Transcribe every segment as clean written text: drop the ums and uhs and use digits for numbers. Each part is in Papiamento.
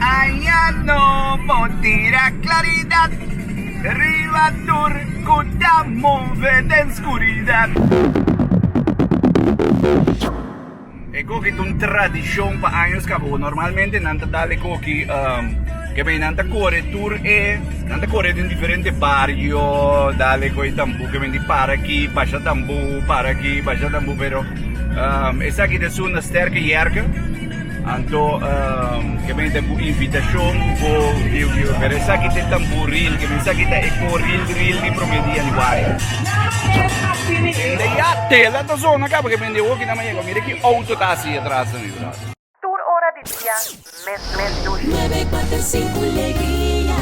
Aña nobo tira claridad riba tur cu ta move den scuridad. E koki ta un tradicion pa años cabo. Normalmente nan ta dal e koki ke bay nan ta core tur e nan ta core den diferente bario dal e koe tambu ke bini para aki basha tambu para aki basha tambu pero esaki ta esun na Sterke Yerke. Anto ke men ta ku invitashon ku bo biu biu pero esaki ta e tamboril ke men esaki ta e koril ril di prome dia di waya. Hende ya tela ta zona kaba ke men di awo kina maya mira ki auto ta hasi atras mi brother. Tur ora di dia mes mes dushi. Nuebe kuater sinku legria.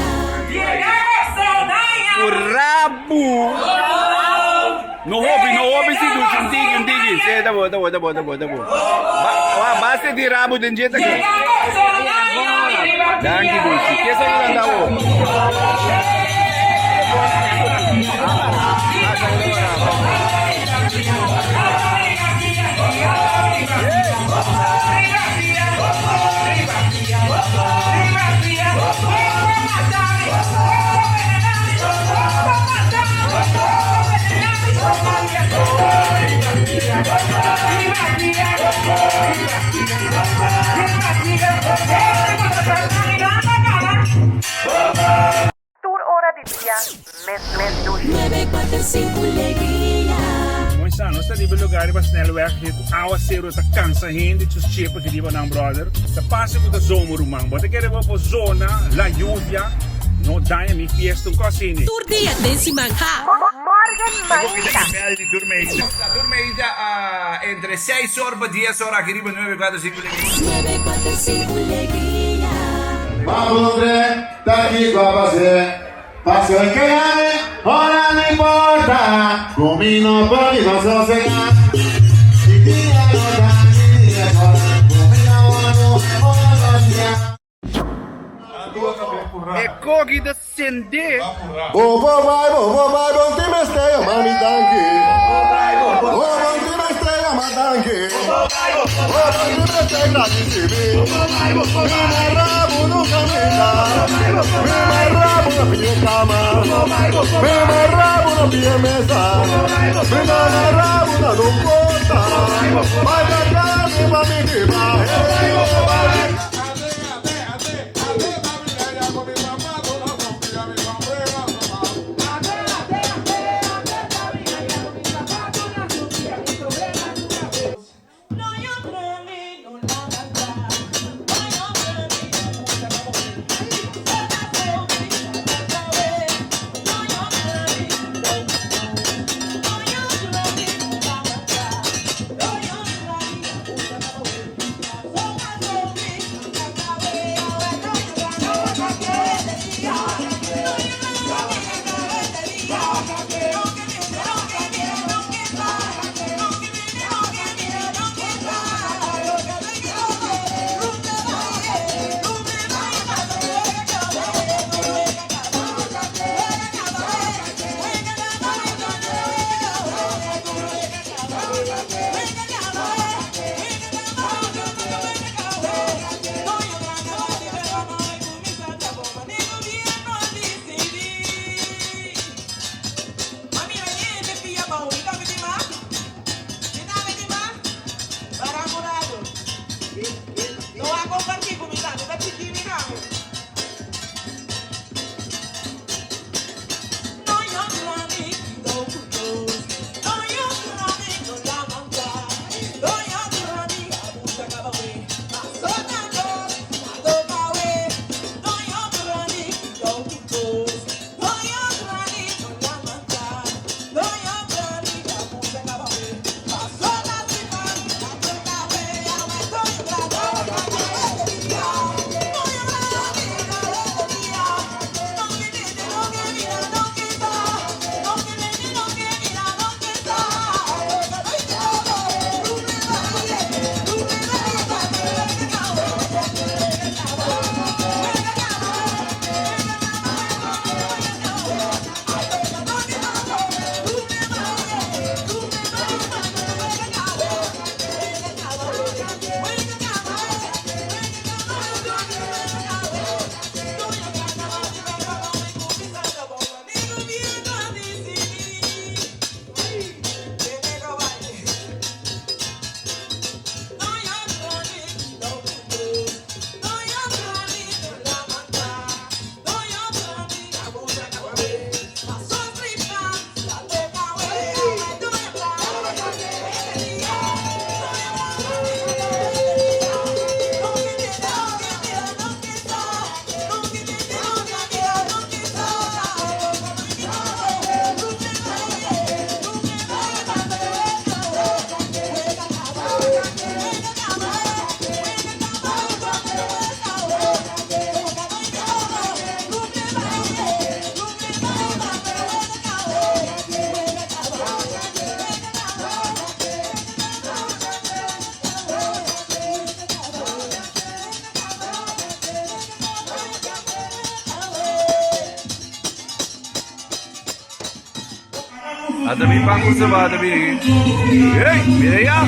Ku rabu. No hopi, no hopi si dushi, un tiki, un tiki. Sí, ta bo, ta bo, ta bo, ta bo, ta bo. Ba, wa, basta di rabo den dje ta ke. Danki dushi. Ke sa yolanda wo? Tur ora di dia mes mes dushi. Nuebe kuater sinku legria. Moisa, nos ta riba e lugar riba snelweg hier ku awasero ta kansa hende chus chepa ki riba nan brother. Ta pasa ku ta zomer ruman. Bo ta kere bo por zona la lluvia no daña mi fiesta un kos hende. Tur dia den siman ha. Morgen mainta. Tur meida entre seis or pa dies or aki riba nuebe kuater sinku legria. Nuebe kuater sinku legria. M'a puntr'é ta kiko a pas'é. Paso e keda ora no importa ku mi no por di no sosegá. Di dia no ta ni dia sol ku mi ta wòrdu ora no siñá. E koki ta sendé. Bo por bai, bo por bai, bon tin mester yama mi danki. Bo bon tin mester yama danki. Bo bon tin mester gradisi mi. Mi mara bo no caminda. Mi mara bo na pie cama. Mi mara bo na pie mesa. Mi no mara bo na no porta. Bai pa casa pa mi biba. Hey, bai. Ata mi pan ku sabata bini. Hey, mira ya.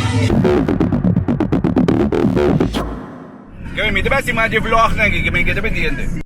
Kemi, mi ta basi mas di vlog nan aki, kemi keda pendiente.